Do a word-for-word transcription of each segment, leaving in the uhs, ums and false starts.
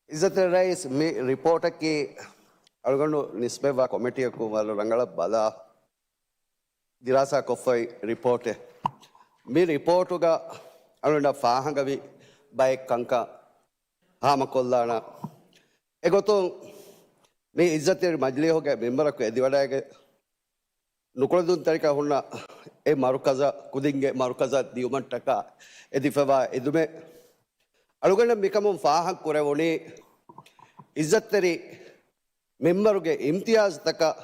އިއްޒަތްތެރި ރައީސް، މި ރިޕޯޓަކީ އަޅުގަނޑު ނިސްބަތްވާ ކޮމިޓީއަކުން ވަރަށް ރަނގަޅަށް ބަލާ ދިރާސާ ކޮށްފައި ރިޕޯޓެއް. މި ރިޕޯޓުގަ އަޅުގަނޑަށް ފާހަގަވި ބައެއް ކަންކަން ހާމަކޮށްލާނަ. އެގޮތުން މި އިއްޒަތްތެރި މަޖިލީހުގެ މެމްބަރަކު އެދިވަޑައިގެ ނުކުޅެދުންތެރިކަން ހުންނަ އެ މަރުކަޒަށް، ކުދިންގެ މަރުކަޒަށް ދިޔުމަށްޓަކާ އެދިފަވާ އެދުމެއް. އަޅުގަނޑަށް މިކަމުން ފާހަގަ ކުރެވުނީ، އިއްޒަތްތެރި މެމްބަރުގެ އިމްތިޔާޒުތަކަށް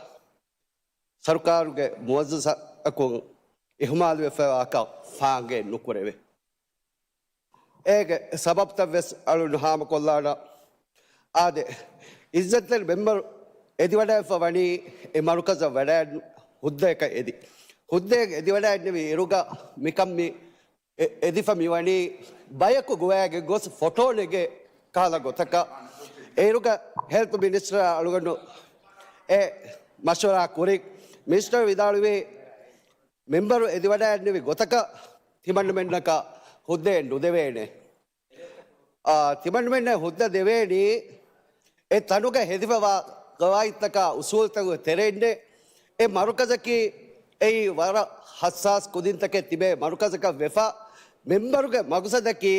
ސަރުކާރުގެ މުވައްޒަފަކުން އިހުމާލުވެފައިވާކަން ފާހަގައެއް ނުކުރެވޭ. އޭގެ ސަބަބުތައް ވެސް އަޅުން ހާމަކޮށްލާނަ. އާދެ، އިއްޒަތްތެރި މެމްބަރު އެދިވަޑައިފަ ވަނީ އެ މަރުކަޒަށް ވަޑައި ހުއްދައަކަށް އެދި. ހުއްދައަކަށް އެދިވަޑައިންނެވި އިރުގަ މިކަން މި އެ-، އެދިފަ މިވަނީ ބަޔަކު ގޮވައިގެން ގޮސް ފޮޓޯ ނެގޭ ކަހަލަ ގޮތަކަށް. އޭރުގަ ހެލްތު މިނިސްޓަރ އަޅުގަނޑު އެ މަޝްވަރާ ކުރި. މިނިސްޓަރ ވިދާޅުވީ، މެމްބަރު އެދިވަޑައިންނެވި ގޮތަކަށް ތިމަންނަމެންނަކަށް ހުއްދައެއް ނުދެވޭނެ. އާ، ތިމަންމެންނަށް ހުއްދަ ދެވޭނީ އެ ތަނުގަ ހެދިފަވާ ގަވާއިދުތަކާ އުސޫލުތަކުގެ ތެރެއިންނޭ. އެ މަރުކަޒަކީ އެއީ ވަރަށް ހައްސާސް ކުދިންތަކެއް ތިބޭ މަރުކަޒަކަށް ވެފަ، މެމްބަރުގެ މަގުސަދަކީ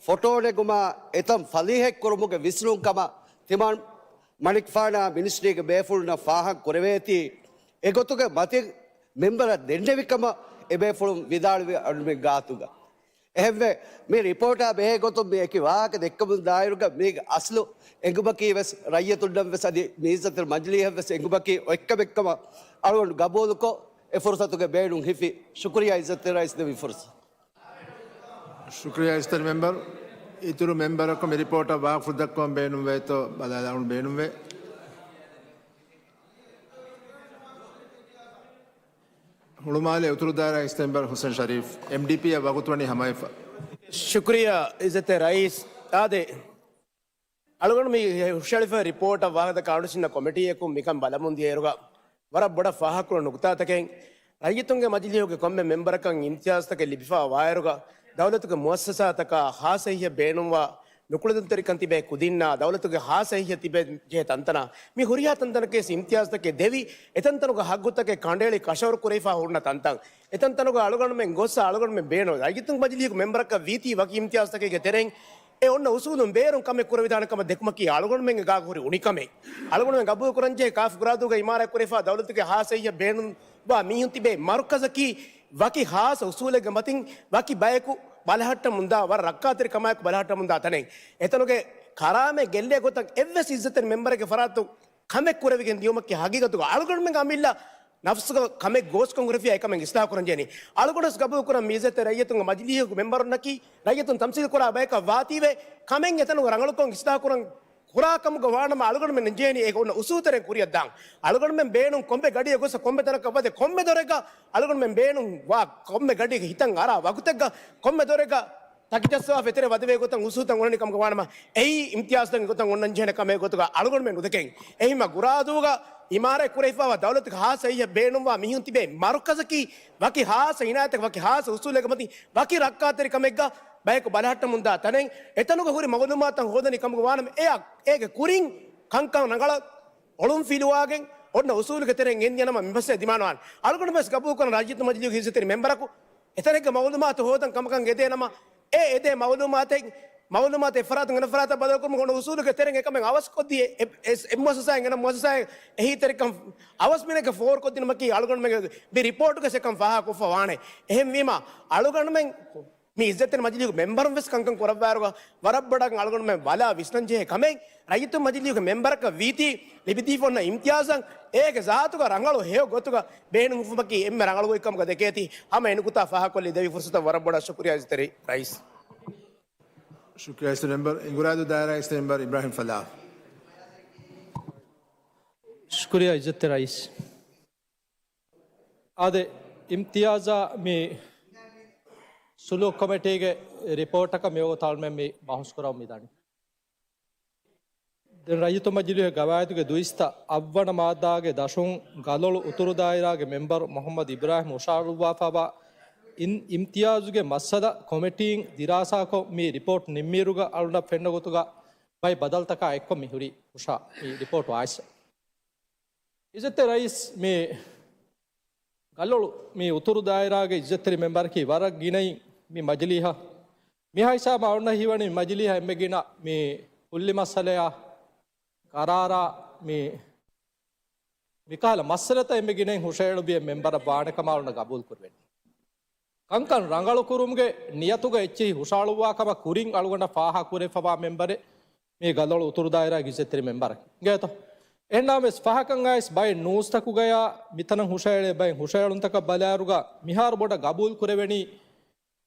ފޮޓޯ ނެގުމާ އެތަން ފަލީހަތްކުރުމުގެ ވިސްނުން ކަމަށް ތިމަން މަނިކުފާނާ މިނިސްޓްރީގެ ބޭފުޅުންނަށް ފާހަގަ ކުރެވޭތީ، އެގޮތުގެ މަތިން މެމްބަރަށް ދެންނެވި ކަމަށް އެބޭފުޅުން ވިދާޅުވި އަޅުމެން ގާތުގަ. އެހެންވެ، މި ރިޕޯޓާ ބެހޭ ގޮތުން މި އެކި ވާހަކަ ދެއްކަމުން ދާއިރުގަ މީގެ އަސްލު އެނގުމަކީ ވެސް ރައްޔިތުންނަށް ވެސް އަދި މި އިއްޒަތްތެރި މަޖިލީހަށް ވެސް އެނގުމަކީ އޮތްކަމެއްކަމަށް އަޅުގަނޑު ގަބޫލުކޮށް، އެ ފުރުސަތުގެ ބޭނުން ހިފި. ޝުކުރިއްޔާ އިއްޒަތްތެރި ރައީސް ދެއްވި ފުރުސަތު. ޝުކުރިއްޔާ އިއްޒަތްތެރި މެމްބަރު. އިތުރު މެމްބަރަކު މި ރިޕޯޓަށް ވާހަކަފުޅު ދައްކަވަން ބޭނުންވޭތޯ ބަލާލާން ބޭނުންވޭ. ހުޅުމާލެ އުތުރު ދާއިރާ އިސް މެމްބަރު ހުސެން ޝަރީފް، އެމްޑީޕީއަށް ވަގުތުވަނީ ހަމަވެފަ. ޝުކުރިއްޔާ އިއްޒަތްތެރި ރައީސް. އާދެ، އަޅުގަނޑު މި ހުށަހެޅިފައި ރިޕޯޓަށް ވާހަކަދައްކާ އަޅުގަނޑު އިސްނަ ކޮމިޓީއަކުން މިކަން ބަލަމުން ދިޔައިރުގަ ވަރަށް ބޮޑަށް ފާހަގަކުރުން ނުކުތާތަކެއް، ރައްޔިތުންގެ މަޖިލީހުގެ ކޮންމެ މެމްބަރަކަށް އިމްތިޔާޒްތަކެއް ލިބިފަ ވާއިރުގަ ދައުލަތުގެ މުއައްސަސާތަކާ ޚާއްސަ ހިތް ބޭނުންވާ ނުކުޅެދުންތެރިކަން ތިބޭ ކުދިންނާ ދައުލަތުގެ ޚާއްސަ ހިތް ތިބޭ ޖެހޭ ތަންތަނާ މި ހުރިހާ ތަންތަނަކަށް އިމްތިޔާޒްތަކެއް ދެވި، އެތަންތަނުގެ ހައްގުތަކެއް ކަނޑައެޅި ކަށަވަރު ކުރެވިފަ ހުންނަ ތަންތަން. އެތަންތަނުގަ އަޅުގަނޑުމެން ގޮއްސަ އަޅުގަނޑުމެން ބޭނުން ރައްޔިތުން މަޖިލީހުގެ މެމްބަރަކަށް ވީތީ ވަކި އިމްތިޔާޒްތަކެއްގެ ތެރެއިން އެ އޮންނަ އުސޫލުން ބޭރުން ކަމެއް ކުރެވިދާނެ ކަމަށް ދެކުމަކީ އަޅުގަނޑުމެންގެ ގާގަ ހުރި އުނިކަމެއް. އަޅުގަނޑުމެން ގަބޫލުކުރަންޖެހޭ ކާފަ ގުރާދޫގަ އިމާރާތް ކުރެވިފަ ދައުލަތުގެ ޚާއްސަ ހިތް ބޭނުންވާ މީހުން ތިބޭ މަރުކަޒަކީ ވަކި ޚާއްސަ އުސޫލެއްގެ މަތިން ވަކި ބަޔަކު ބަލަހައްޓަމުންދާ ވަރަށް ރައްކާތެރި ކަމާއެކު ބަލަހައްޓަމުންދާ ތަނެއް. އެތަނުގެ ކަރާމަތް ގެއްލޭ ގޮތަށް އެއްވެސް އިއްޒަތްތެރި މެމްބަރެއްގެ ފަރާތުން ކަމެއް ކުރެވިގެން ދިޔުމަކީ ހަގީގަތުގަ އަޅުގަނޑުމެންގެ އަމިއްލަ ނަފްސުގަ ކަމެއް ގޯސްކޮށް ހުރެފިޔާ އެކަމެއް އިސްލާހު ކުރަންޖެހެނީ. އަޅުގަނޑުވެސް ގަބޫލު ކުރަން މި އިއްޒަތްތެރި ރައްޔިތުންގެ މަޖިލީހުގެ މެމްބަރުންނަކީ ރައްޔިތުން ތަމްސީލް ކުރާ ބަޔަކަށް ވާތީވެ، ކަމެއް އެތަނުގަ ރަނގަޅުކޮށް އިސްލާހު ކުރަން ކުރާ ކަމުގަ ވާނަމަ އަޅުގަނޑުމެން ނެންޖެހެނީ އޭގެ އޮންނަ އުސޫލުތެރެއިން ކުރިއަށްދާން. އަޅުގަނޑުމެން ބޭނުން ކޮންމެ ގަޑިއެއް ގޮސް ކޮންމެ ތަނަކަށް ވަދެ ކޮންމެ ދޮރެއްގަ އަޅުގަނޑުމެން ބޭނުން ވާ ކޮންމެ ގަޑިއެއްގެ ހިތަށް އަރާ ވަގުތެއްގަ ކޮންމެ ދޮރެއްގަ ތަކިޖައްސަވާފަ އެތެރެ ވަދެވޭ ގޮތަށް އުސޫލުތައް އޮންނަނީ ކަމުގަ ވާނަމަ، އެއީ އިމްތިޔާޒްތަކެއް ގޮތަށް އޮންނަން ޖެހޭނެ ކަމެއް ގޮތުގަ އަޅުގަނޑުމެން ނުދެކެން. އެހެންވީމަ ގުރާދޫގަ އިމާރާތް ކުރެވިފައިވާ ދައުލަތުގެ ޚާއްސަ ހިތް ބޭނުންވާ މީހުން ތިބޭ މަރުކަޒަކީ ވަކި ޚާއްސަ އިނާޔަތެއް ވަކި ޚާއްސަ އުސޫލެއްގެ މަތިން ވަކި ރައްކާތެރި ކަމެއްގަ ބަޔަކު ބަލަހައްޓަމުންދާ ތަނެއް. އެތަނުގަ ހުރި މައުލޫމާތުތައް ހޯދަނީ ކަމުގަ ވާނަމަ، އެއަށް އޭގެ ކުރިން ކަންކަން ރަނގަޅަށް އޮޅުންފިލުވާގެން އޮންނަ އުސޫލުގެ ތެރެއިން ގެންދިޔަ ނަމަ މި މައްސަލަ ދިމާނުވާނެ. އަޅުގަނޑު ވެސް ގަބޫލުކުރަން ރައްޔިތު މަޖިލީހުގެ އިއްޒަތްތެރި މެމްބަރަކު އެތަނެއްގެ މައުލޫމާތު ހޯދަން ކަމަކަށް އެދޭ ނަމަ، އެ އެދޭ މައުލޫމާތެއް، މައުލޫމާތު އެއްފަރާތުން އަނެއްފަރާތަށް ބަދަލުކުރުމުގެ އޮންނަ އުސޫލުގެ ތެރެއިން އެކަމެއް އަވަސްކޮށްދީ، އެ، އެ، އެ މުއައްސަސާއިން އެން އެމް މުއައްސަސާއިން އެހީތެރިކަން އަވަސް މިނެއްގެ ފޯރުކޮށްދިނުމަކީ އަޅުގަނޑުމެންގެ މި ރިޕޯޓުގަ އެކަން ފާހަގަކޮށްފަ ވާނެ. އެހެންވީމަ، އަޅުގަނޑުމެން މި އިއްޒަތްތެރި މަޖިލީހުގެ މެމްބަރުން ވެސް ކަންކަން ކުރައްވާއިރުގަ ވަރަށް ބޮޑަށް އަޅުގަނޑުމެން ބަލާ ވިސްނަން ޖެހޭ ކަމެއް، ރައްޔިތުން މަޖިލީހުގެ މެމްބަރަކަށް ވީތީ ލިބިދީފަ އޮންނަ އިމްތިޔާޒަށް އޭގެ ޒާތުގަ ރަނގަޅު ހެޔޮ ގޮތުގަ ބޭނުން ހިފުމަކީ އެންމެ ރަނގަޅު ގޮތްކަމުގަ ދެކޭތީ. ހަމަ އެނުކުތާ ފާހަގަކޮށްލީ ދެވި ފުރުސަތަށް ވަރަށް ބޮޑަށް ޝުކުރިއްޔާ އިއްޒަތްތެރި ރައީސް. ޝުކުރިއްޔާ އިއްޒަތްތެރި މެމްބަރު. އިނގުރާދޫ ދާއިރާ އިއްޒަތްތެރި މެމްބަރު އިބްރާހިމް ފަލާހް. ޝުކުރިއްޔާ އިއްޒަތްތެރި ރައީސް. އާދެ، އިމްތިޔާޒާ މި ސުލޫކު ކޮމިޓީގެ ރިޕޯޓަކަށް މިވަގުތު އަޅުމެން މި ބަހުސް ކުރަމުން މިދަނީ. ދެން ރައްޔިތު މަޖިލީހުގެ ގަވާއިދުގެ ދުއިސައްތަ އަށްވަނަ މާއްދާގެ ދަށުން ގަލޮޅު އުތުރު ދާއިރާގެ މެމްބަރު މުޙައްމަދު އިބްރާހިމް ހުށަހަޅުއްވާފައިވާ އިން އިމްތިޔާޒުގެ މައްސަލަ ކޮމިޓީން ދިރާސާކޮށް މި ރިޕޯޓް ނިންމިއިރުގަ އަޅުގަނޑަށް ފެންނަ ގޮތުގަ ބައެއް ބަދަލުތަކާ އެއްކޮށް މި ހުރި ހުށަ މި ރިޕޯޓު އާއިސް. އިއްޒަތްތެރި ރައީސް، މި ގަލޮޅު މި އުތުރު ދާއިރާގެ އިއްޒަތްތެރި މެމްބަރަކީ ވަރަށް ގިނައިން މި މަޖިލީހަށް. މިހާ ހިސާބަށް އަޅުގަނޑަށް ހީވަނީ މި މަޖިލީހަށް އެންމެ ގިނަ މި ކުއްލި މައްސަލަޔާ ގަރާރާ މި މިކަހަލަ މައްސަލަތައް އެންމެ ގިނައިން ހުށަހެޅުއްވި އެއް މެމްބަރަށް ވާނެ ކަމަށް އަޅުގަނޑަށް ގަބޫލު ކުރެވޭނެ. ކަންކަން ރަނގަޅު ކުރުމުގެ ނިޔަތުގަ އެއްޗެހި ހުށަހަޅުއްވާ ކަމަށް ކުރިން އަޅުގަނޑަށް ފާހަގަ ކުރެވިފަވާ މެމްބަރެއް މީ ގަލޮޅު އުތުރު ދާއިރާގެ އިއްޒަތްތެރި މެމްބަރަކީ. އިނގޭތޯ؟ އެހެންނާމެސް ފަހަކަށް އައިސް ބައެއް ނޫސްތަކުގަޔާ މިތަނަށް ހުށަހެޅޭ ބައެއް ހުށަހެޅުންތަކަށް ބަލާއިރުގަ މިހާރު ބޮޑަށް ގަބޫލު ކުރެވެނީ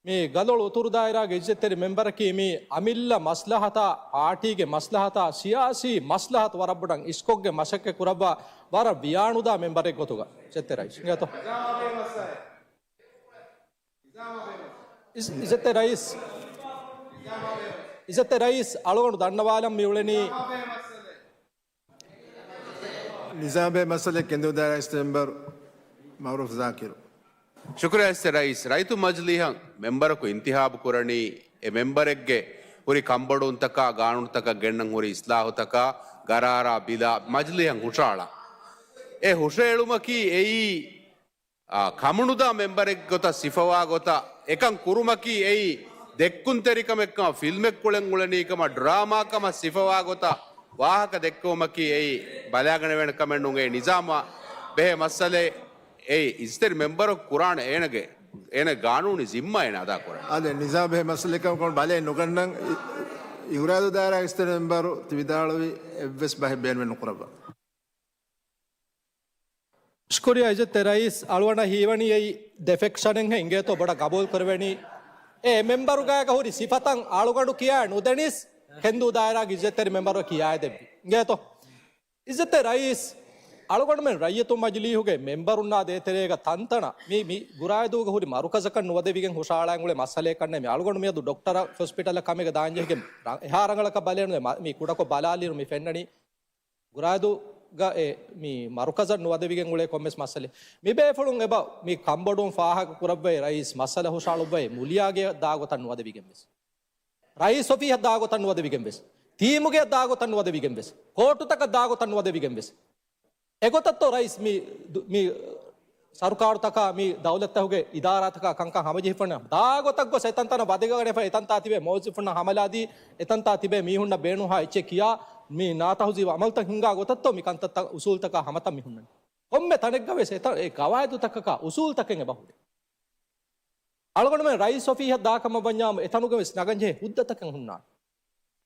މި ގަލޮޅު އުތުރު ދާއިރާގެ އިއްޒަތްތެރި މެމްބަރަކީ މި އަމިއްލަ މަސްލަހަތާ، ޕާޓީގެ މަސްލަހަތާ، ސިޔާސީ މަސްލަހަތު ވަރަށް ބޮޑަށް އިސްކޮށްގެން މަސައްކަތް ކުރައްވާ ވަރަށް ވިޔާނުދާ މެމްބަރެއް ގޮތުގަ. އިއްޒަތްތެރި ރައީސް. އިނގޭތޯ؟ އިއްޒަ-، އިއްޒަތްތެރި ރައީސް. އިއްޒަތްތެރި ރައީސް، އަޅުގަނޑު ދަންނަވާލަން މި އުޅެނީ. ނިޒާމްބެހޭ މައްސަލައެއް ކެނދިއުދާ ރައީސް މެމްބަރު މައުރޫފް ޒާކިރު. ޝުކުރިއްޔާ އިއްޒަތްތެރި ރައީސް. ރައްޔިތު މަޖިލީހަށް މެމްބަރަކު އިންތިހާބު ކުރަނީ އެ މެމްބަރެއްގެ ހުރި ކަންބޮޑުވުންތަކާ، ގާނޫނުތަކަށް ގެންނަން ހުރި އިސްލާހުތަކާ، ގަރާރާ ބިލާ މަޖިލީހަށް ހުށަހަޅާ. އެ ހުށަހެޅުމަކީ އެއީ އާ، ކަމުނުދާ މެމްބަރެއް ގޮތަށް ސިފަވާ ގޮތަށް އެކަން ކުރުމަކީ އެއީ ދެއްކުންތެރިކަމެއްކަމަށް، ފިލްމެއް ކުޅެން އުޅެނީކަމަށް، ޑްރާމާކަމަށް ސިފަވާ ގޮތަށް ވާހަކަ ދެއްކެވުމަކީ އެއީ ބަލާގަނެވޭނެ ކަމެއް ނޫން. އެއީ ނިޒާމާ ބެހޭ މައްސަލައެއް. އެއީ އިއްޒަތްތެރި މެމްބަރަކު ކުރާނެ އޭނަގެ، އޭނަގެ ގާނޫނީ ޒިންމާ އޭނަ އަދާ ކުރަން. އާދެ، ނިޒާމް ބެހޭ މައްސަލައެއްކަމަށް ބަލައެއް ނުގަންނަން. އި-، އިއުރާދު ދާއިރާ އިއްޒަތްތެރި މެމްބަރު ތި ވިދާޅުވި އެއްވެސް ބަހެއް ބޭނުމެއް ނުކުރައްވާ. ޝުކުރިއްޔާ އިއްޒަތްތެރި ރައީސް، އަޅުގަނޑަށް ހީވަނީ އެއީ ދެ ފެކްޝަނެއްހެން އިނގޭތޯ ބޮޑަށް ގަބޫލު ކުރެވެނީ. އެ މެމްބަރުގައިގަ ހުރި ސިފަތައް އަޅުގަނޑު ކިޔާ ނުދެނީސް ކެންދޫ ދާއިރާގެ އިއްޒަތްތެރި މެމްބަރު ކިޔާދެއްވި. އިނގޭތޯ؟ އިއްޒަތްތެރި ރައީސް، އަޅުގަނޑުމެން ރައްޔިތު މަޖިލީހުގެ މެމްބަރުންނާ ދޭތެރޭގަ ތަންތަނަށް މި، މި ގުރާއިދޫގަ ހުރި މަރުކަޒަކަށް ނުވަދެވިގެން ހުށަހަޅާން އުޅޭ މައްސަލައެއް ކަންނޭ. މި އަޅުގަނޑު މިއަދު ޑޮކްޓަރ ހޮސްޕިޓަލަށް ކަމެއްގަ ދާންޖެހިގެން ރަ-، އެހާ ރަނގަޅަކަށް ބަލައެއް ނުދޭ. މަ-، މި ކުޑަކޮށް ބަލާލިއިރު މި ފެންނަނީ ގުރާއިދޫގަ އެ މި މަރުކަޒަށް ނުވަދެވިގެން އުޅޭ ކޮންމެސް މައްސަލެއް. މި ބޭފުޅުން އެބަ މި ކަންބޮޑުވުން ފާހަގަ ކުރައްވައި ރައީސް މައްސަލަ ހުށަހަޅުއްވައި މުލިޔާގެ ދާގޮތަށް ނުވަދެވިގެން ވެސް. ރައީސް އޮފީހަށް ދާގޮތަށް ނުވަދެވިގެން ވެސް. ޓީމުގެ ދާގޮތަށް ނުވަދެވިގެން ވެސް. ކޯޓުތަކަށް ދާގޮތަށް ނުވަދެވިގެން ވެސް. އެގޮތަށްތޯ ރައީސް މި، ދު-، މި ސަރުކާރުތަކާ މި ދައުލަތްތަކުގެ އިދާރާތަކާ ކަންކަން ހަމަޖެހިފަން ދާގޮތަށް ގޮސް އެތަންތަނަށް ވަދެގަނެފަ އެތަންތާ ތިބޭ މުވައްޒަފުންނަށް ހަމަލާދީ އެތަންތާ ތިބޭ މީހުންނަށް ބޭނުންހާ އެއްޗެއް ކިޔާ މި ނާތަހުޒީބު އަމަލުތައް ހިންގާ ގޮތަށްތޯ މި ކަންތައްތައް އުސޫލުތަކާ ހަމަތައް މި ހުންނަނީ. ކޮންމެ ތަނެއްގަ ވެސް އެތަ-، އެ ގަވާއިދުތަކަކާ އުސޫލުތަކެއް އެބަ ހުރޭ. އަޅުގަނޑުމެން ރައީސް އޮފީހަށް ދާކަމަށް ވަންޏާމު އެތަނުގެ ވެސް ނަގަންޖެހޭ ހުއްދަތަކެއް ހުންނާނެ.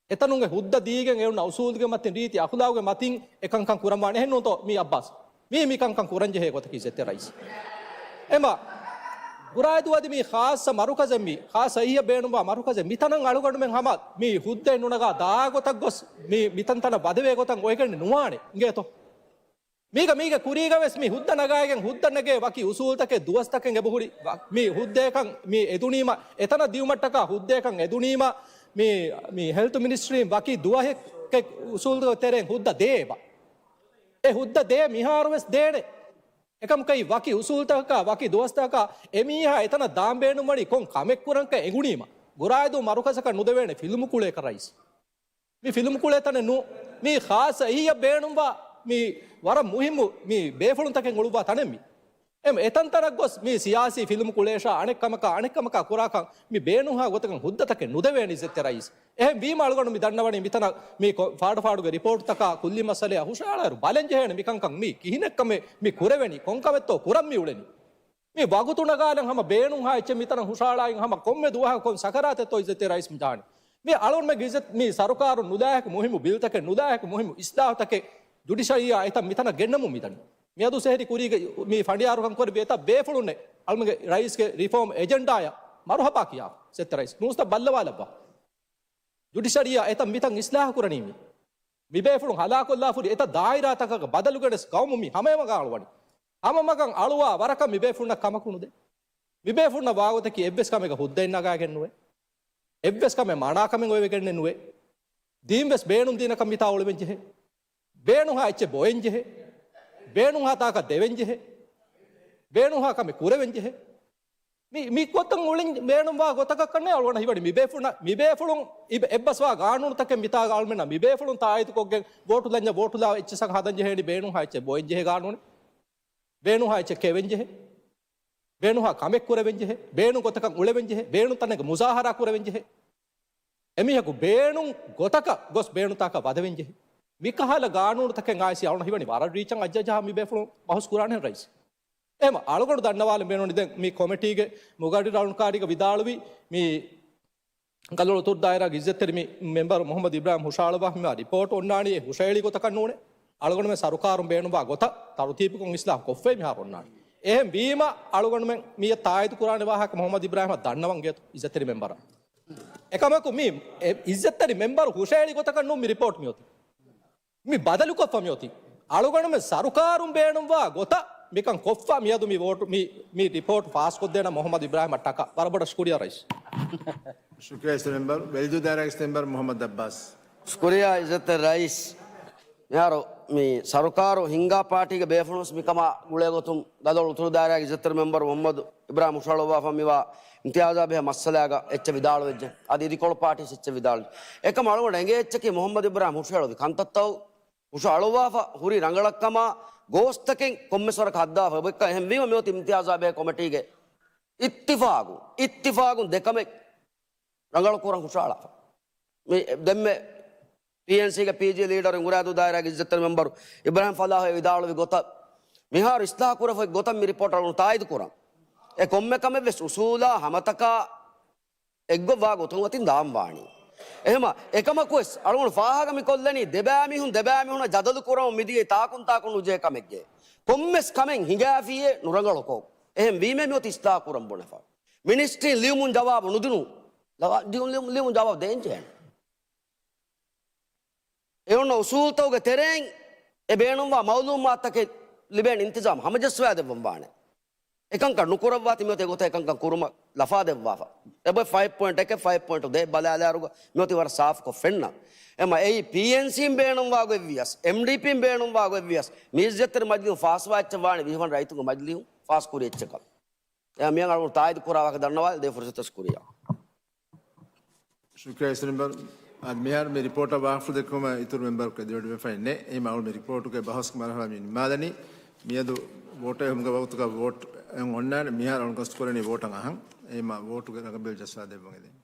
އެތަނުގެ ހުއްދަ ދީގެން އެ ހުންނަ އުސޫލުގެ މަތިން ރީތި އަޚުލާގުގެ މަތިން އެކަންކަން ކުރަންވާނެ. އެހެންނޫންތޯ މީ އައްބާސް؟ މީ މިކަންކަން ކުރަންޖެހޭ ގޮތަކީ އިއްޒަތްތެރި ރައީސް. އެމަ ގުރާއިދޫ އަދި މީ ޚާއްޞަ މަރުކަޒެއް، މީ ޚާއްޞަ އެހީއަށް ބޭނުންވާ މަރުކަޒެއް. މިތަނަށް އަޅުގަނޑުމެން ހަމަ މީ ހުއްދައެއް ނުނަގާ ދާގޮތަށް ގޮސް މި، މިތަންތަނަށް ވަދެވޭ ގޮތަށް އޮވެގެން ނުވާނެ. އިނގޭތޯ؟ މީގަ، މީގެ ކުރީގަ ވެސް މި ހުއްދަ ނަގާގެން ހުއްދަ ނެގޭ ވަކި އުސޫލުތަކެއް ދުވަސްތަކެއް އެބަހުރި. ވަ-، މި ހުއްދައަކަށް މި އެދުނީމަ، އެތަނަށް ދިއުމަށްޓަކާ ހުއްދައަކަށް އެދުނީމަ، މި، މި ހެލްތު މިނިސްޓްރީން ވަކި ދުވަހެއް އުސޫލު ތެރެއިން ހުއްދަ ދޭ އެބަ. އެ ހުއްދަ ދޭ މިހާރު ވެސް ދޭނެ. އެކަމަކަށް ވަކި އުސޫލުތަކަކާ ވަކި ދުވަސްތަކަކާ އެމީހާ އެތަނަށް ދާން ބޭނުންވަނީ ކޮން ކަމެއް ކުރަންކަން އެނގުނީމަ، ގުރާއިދޫ މަރުކަޒަކަށް ނުދެވޭނެ ފިލްމު ކުޅޭކަށް ރައީސް. މި ފިލްމު ކުޅޭ ތަނެއް ނޫ. މީ ޚާއްޞަ އެހީއަށް ބޭނުންވާ މި ވަރަށް މުހިއްމު މި ބޭފުޅުންތަކެއް އުޅުއްވާ ތަނެއް މީ. އެމް އެތަންތަނަށް ގޮސް މި ސިޔާސީ ފިލްމު ކުޅޭށާ އަނެއްކަމަކާ އަނެއްކަމަކާ ކުރާކަން މި ބޭނުންހާ ގޮތަކަށް ހުއްދަތަކެއް ނުދެވޭނެ އިއްޒަތްތެރި ރައީސް. އެހެން ވީމަ އަޅުގަނޑު މި ދަންނަވަނީ މިތަނަށް މި ކޮ-، ފާޑުފާޑުގެ ރިޕޯޓްތަކާ ކުއްލި މައްސަލަޔާ ހުށަހަޅާއިރު ބަލަން ޖެހޭނެ މިކަންކަން މީ ކިހިނެއްކަމެއް މި ކުރެވެނީ ކޮންކަމެއްތޯ ކުރަން މި އުޅެނީ. މި ވަގުތު ނަގާލަން ހަމަ ބޭނުންހާ އެއްޗެއް މިތަނަށް ހުށަހަޅާއިން ހަމަ ކޮންމެ ދުވަހަކު ކޮން ސަކަރާތެއްތޯ އިއްޒަތްތެރި ރައީސް މި ޖާނީ. މި އަޅުގަނޑުމެންގެ އިއްޒަތް މި ސަރުކާރުން ނުލާހިކު މުހިއްމު ބިލްތަކެއް ނުލާހިކު މުހިއްމު އިސްލާހުތަކެއް ޖުޑިޝަރީއާ އެތައް މިތަނަށް ގެންނަމުން މިދަނީ. މިއަދު ސެހެރި ކުރީގެ މި ފަނޑިޔާރުކަން ކުރެއްވި އެތައް ބޭފުޅުންނެއް އަޅުމެންގެ ރައީސްގެ ރިފޯމް އެޖެންޑާއަށް މަރުހަބާ ކިޔާ ސެއްތަ ރައީސް ނޫސްތައް ބައްލަވާލައްވާ. ޖުޑިޝަރީއާ އެތައް މިތަން އިސްލާހު ކުރަނީ މި. މިބޭފުޅުން ހަލާކޮށްލާފުރި އެތައް ދާއިރާތަކަކަށް ބަދަލުގެނެސް ގައުމު މި ހަމައެމަގަށް އަޅުވަނީ. ހަމަމަގަށް އަޅުވާ ވަރަކަށް މިބޭފުޅުންނަށް ކަމަކު ނުދޭ. މިބޭފުޅުންނަށް ވާގޮތަކީ އެއްވެސް ކަމެއްގަ ހުއްދައެއް ނަގާގެން ނުވޭ. އެއްވެސް ކަމެއް މަނާކަމެއް އޮވެގެންނެއް ނުވޭ. ދީންވެސް ބޭނުން ދީނަކަށް މިތާ އުޅެވެން ޖެހޭ. ބޭނުންހާ އެއްޗެއް ބޮއެން ޖެހޭ. ބޭނުންހާ ތާކަށް ދެވެން ޖެހޭ. ބޭނުންހާ ކަމެއް ކުރެވެން ޖެހޭ. މި، މި ގޮތަށް އުޅެން ބޭނުންވާ ގޮތަކަށް ކަންނޭ އަޅުގަނޑަށް ހީވަނީ. މި ބޭފުޅުން، މި ބޭފުޅުން އިބ-، އެއްބަސްވާ ގާނޫނުތަކެއް މިތާގަ އަޅުމެންނަށް މި ބޭފުޅުން ތާއީދުކޮށްގެން ވޯޓު ލަންޏަށް ވޯޓުލާ އެއްޗިއްސަކަށް ހަދަން ޖެހޭނީ ބޭނުންހާ އެއްޗެއް ބޮއެން ޖެހޭ ގާނޫނެއް. ބޭނުންހާ އެއްޗެއް ކެވެން ޖެހޭ. ބޭނުންހާ ކަމެއް ކުރެވެން ޖެހޭ. ބޭނުން ގޮތަކަށް އުޅެވެން ޖެހޭ. ބޭނުން ތަނެއްގަ މުޒާހަރާ ކުރެވެން ޖެހޭ. އެމީހަކު ބޭނުން ގޮތަކަށް ގޮސް ބޭނުންތާކަށް ވަދެވެން ޖެހޭ. މިކަހަލަ ގާނޫނުތަކެއް އައިސް އަޅުން ހީވަނީ ވަރަށް ރީއްޗަށް އައްޖަ ޖަހާ މި ބޭފުޅުން ބަހުސް ކުރާނެ ރައީސް. އެހެމަ އަޅުގަނޑު ދަންނަވާލަން ބޭނުން ދެން މި ކޮމިޓީގެ މުގައްޑިރު އަޅުން ކާރީގަ ވިދާޅުވި މި ކަލޯޅު އުތުރު ދާއިރާގެ އިއްޒަތްތެރި މި މެމްބަރު މުހައްމަދު އިބްރާހިމް ހުށަހަޅުއްވާ މިވާ ރިޕޯޓް އޮންނާނީ އެ ހުށަހެޅި ގޮތަކަށް ނޫނޭ. އަޅުގަނޑުމެން ސަރުކާރުން ބޭނުންވާ ގޮތަށް ތަރުތީބުކޮށް އިސްލާހު ކޮށްފައި މިހާރު އޮންނާނީ. އެހެން ވީމަ އަޅުގަނޑުމެން މިއަށް ތާއީދު ކުރާނެ ވާހަކަ މުހައްމަދު އިބްރާހިމަށް ދަންނަވަން ގެއްލުން އިއްޒަތްތެރި މެމްބަރަށް. އެކަމަކު މި އެ އިއްޒަތްތެރި މެމްބަރު ހުށަހެޅި ގޮތަކަށް ނޫން މި ރިޕޯޓް މިއޮތީ. މި ބަދަލުކޮށްފަ މިއޮތީ. އަޅުގަނޑުމެން ސަރުކާރުން ބޭނުންވާ ގޮތަށް މިކަން ކޮށްފަ މިއަދު މި ވޯޓު، މި، މި ރިޕޯޓް ފާސްކޮށްދޭނަ މުހައްމަދު އިބްރާހިމަށް ޓަކާ. ވަރަށް ބޮޑަށް ޝުކުރިއްޔާ ރައީސް. ޝުކުރިއްޔާ އިއްޒަތްތެރި މެމްބަރު. ވެލިދޫ ދާއިރާގެ އިއްޒަތްތެރި މެމްބަރު މުހައްމަދު އައްބާސް. ޝުކުރިއްޔާ އިއްޒަތްތެރި ރައީސް. މިހާރު މި ސަރުކާރު ހިންގާ ޕާޓީގެ ބޭފުޅުންވެސް މިކަމާ ގުޅޭ ގޮތުން ދަދޮޅު އުތުރު ދާއިރާގެ އިއްޒަތްތެރި މެމްބަރު މުހައްމަދު އިބްރާހިމް ހުށަހަޅުއްވާފަ މިވާ އިމްތިޔާޒާ ބެހޭ މައްސަލާގަ އެއްޗެއް ވިދާޅުވެއްޖެ. އަދި އިދިކޮޅު ޕާޓީސް އެއްޗެއް ވިދާޅުވެއްޖެ. އެކަމަ އަޅުގަނޑު އެނގޭ އެއްޗަކީ މުހައްމަދު އިބްރާހިމް ހުށަހެޅުވި ކަންތައްތައް ހުށަހަޅުއްވާފަ ހުރި ރަނގަޅަށްކަމާ ގޯސްތަކެއް ކޮންމެސް ވަރަކަށް ހައްދާފަ އެބައޮތްކަން. އެހެންވީމަ މިއޮތީ އިމްތިޔާޒާ ބެހޭ ކޮމިޓީގެ އިއްތިފާގު، އިއްތިފާގުން ދެކަމެއް ރަނގަޅު ކުރަން ހުށަހަޅާފަ. މި ދެންމެ ޕީއެންސީގެ ޕީޖީ ލީޑަރު އިނގުރާދޫ ދާއިރާގެ އިއްޒަތްތެރި މެމްބަރު އިބްރާހިމް ފަލާހު ވިދާޅުވި ގޮތަށް މިހާރު އިސްލާހު ކުރެފައި ގޮތަށް މި ރިޕޯޓް އަޅުން ތާއީދު ކުރަން. އެ ކޮންމެ ކަމެއް ވެސް އުސޫލާ ހަމަތަކާ އެއްގޮތް ވާ ގޮތުން އޮތީ ދާން ވާނީ. އެހެމަ އެކަމަކު ވެސް އަޅުގަނޑު ފާހަގަ މި ކޮށްލަނީ ދެބައިމީހުން ދެބައިމީހުންނަށް ޖަދަލު ކުރަމުން މިދިޔައީ ތާކުން ތާކުން ނުޖެހޭ ކަމެއްގެ. ކޮންމެސް ކަމެއް ހިނގާފިއޭ ނުރަނގަޅުކޮށް. އެހެން ވީމަ މިއޮތީ އިސްލާހު ކުރަން ބުނެފަ. މިނިސްޓްރީން ލިޔުމުން ޖަވާބު ނުދިނު. ލަވާ-، ލިޔު-، ލިޔު-، ލިޔުމުން ޖަވާބު ދޭން ޖެހޭނެ. އެ އޮންނަ އުސޫލުތަކުގެ ތެރެއިން އެ ބޭނުންވާ މައުލޫމާތުތަކެއް ލިބޭނެ އިންތިޒާމް ހަމަޖައްސަވާދެއްވަން ވާނެ. އެކަންކަން ނުކުރައްވާތި މިއޮތީ އެގޮތަށް އެކަންކަން ކުރުމަށް ލަފާދެއްވާފަ. އެބައޮތް ފައިވް ޕޮއިންޓް އެކެއް ފައިވް ޕޮއިންޓް ދޭއް ބަލާލާއިރުގަ މިއޮތީ ވަރަށް ސާފުކޮށް ފެންނަ. އެމަ އެއީ ޕީއެންސީން ބޭނުންވާ ގޮތްވިޔަސް، އެމްޑީޕީން ބޭނުންވާ ގޮތްވިޔަސް، މި އިއްޒަތްތެރި މަޖިލީހުން ފާސްވާ އެއްޗެއް ވާނެ ވީހުން ރައްޔިތުންގެ މަޖިލީހުން ފާސްކުރި އެއްޗަކަށް. އެ މިއަން އަޅުގަނޑު ތާއީދު ކުރާ ވާހަކަ ދަންނަވާލަން ދޭ ފުރުސަތަށް ޝުކުރިއްޔާ. ޝުކްރިޔާ އިސް މެމްބަރު. އަދި މިހާރު މި ރިޕޯޓަށް ވާހަކަފުޅު ދެއްކުމަށް އިތުރު މެމްބަރަކު އެދިވަޑުވެފައެއް ނެތް. އެހެން އަޅުގަނޑު މި ރިޕޯޓުގެ ބަހަސްގެ މަރުހަލާ މި ނިންމާލަނީ. މިއަދު ވޯޓު އެހުމުގެ ވަގުތުގަ ވޯޓު އެއް އޮންނާނެ. މިހާރު އަޅުގަނޑު ގަސްތުކުރަނީ ވޯޓަށް އަހަން. އެހެންމަ ވޯޓުގެ ރަނގަބޭލު ޖައްސާދެއްވަން އެދެން.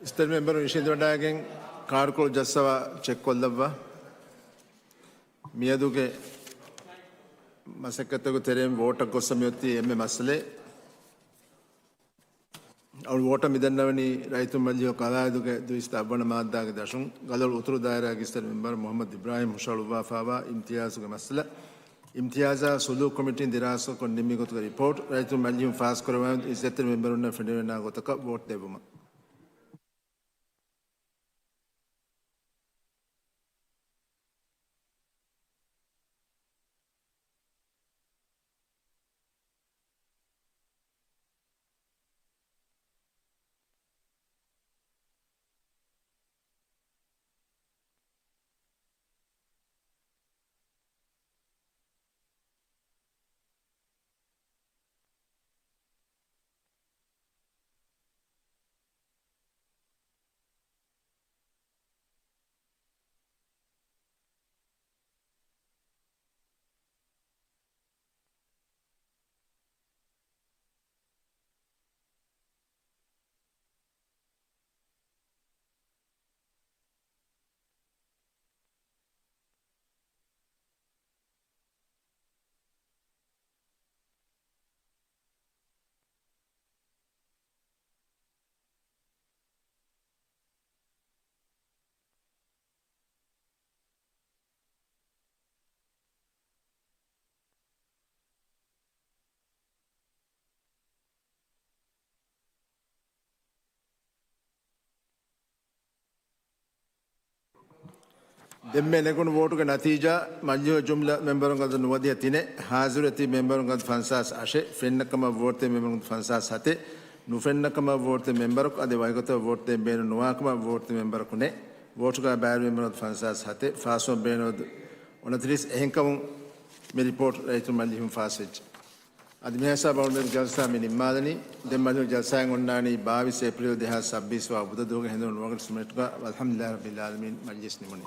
އިސްތަށި މެމްބަރުން އިށީނދެވަޑައިގެން ކާރުކޮޅު ޖައްސަވާ ޗެކްކޮށްލައްވާ. މިއަދުގެ މަސައްކަތުގެ ތެރެއިން ވޯޓަށް ގޮއްސަ މިއޮތީ އެންމެ މައްސަލައެއް. އަޅު ވޯޓަށް މިދަންނަވަނީ ރައްޔިތުން މަޖިލީހުގެ ޤަވާއިދުގެ ދުއިސައްތަ އަށްވަނަ މާއްދާގެ ދަށުން ގަލޮޅު އުތުރު ދާއިރާގެ އިސްތަށި މެމްބަރު މުޙައްމަދު އިބްރާހީމް ހުށަހަޅުއްވާފައިވާ އިމްތިޔާޒުގެ މައްސަލަ، އިމްތިޔާޒާ ސުލޫކު ކޮމިޓީން ދިރާސާކޮށް ނިންމި ގޮތުގެ ރިޕޯޓް ރައްޔިތުން މަޖިލީހުން ފާސްކުރައްވާ އިއްޒަތްތެރި މެމްބަރުންނަށް ފެނިވަޑައިގަންނަވާ ގޮތަކަށް ވޯޓް ދެއްވުމަށް. ދެންމެ ނެގުނު ވޯޓުގެ ނަތީޖާ، މަޖިލީހުގެ ޖުމްލަ މެމްބަރުންގެ އަދަދު ނުވަދިހަ ތިނެއް، ޙާޟިރު އެތި މެމްބަރުންގެ އަދަދު ފަންސާސް އަށެއް، ފެންނަކަމަށް ވޯޓްދޭ މެމްބަރުންގެ އަދަދު ފަންސާސް ހަތެއް، ނުފެންނަކަމަށް ވޯޓްދޭ މެމްބަރަކު އަދި ވަކިގޮތަށް ވޯޓްދޭން ބޭނުން ނުވާކަމަށް ވޯޓްދޭ މެމްބަރަކު ނެތް، ވޯޓުގައި ބައިވެރި މެމްބަރުންގެ އަދަދު ފަންސާސް ހަތެއް، ފާސްވުމަށް ބޭނުން އަދަދު އުނަތިރީސް. އެހެންކަމުން މި ރިޕޯޓް ރައްޔިތުން މަޖިލީހުން ފާސްވެއްޖެ. އަދި މިހިސާބަށް އަޅުގަނޑު ޖަލްސާ މި ނިންމާލަނީ. ދެން މަޖިލީހުގެ ޖަލްސާއެއް އޮންނާނީ ބާވީސް އޭޕްރީލް ދެހާސް ސައްބީސް ވާ ބުދަ ދުވަހުގެ ހިނދުން ނުވަ ގަނޑު ސުމެއްޓުގަ. ވަލްޙަމްދުލިއްލާހި ރައްބިލް ޢާލަމީން. މަޖިލީސް ނިމުނީ.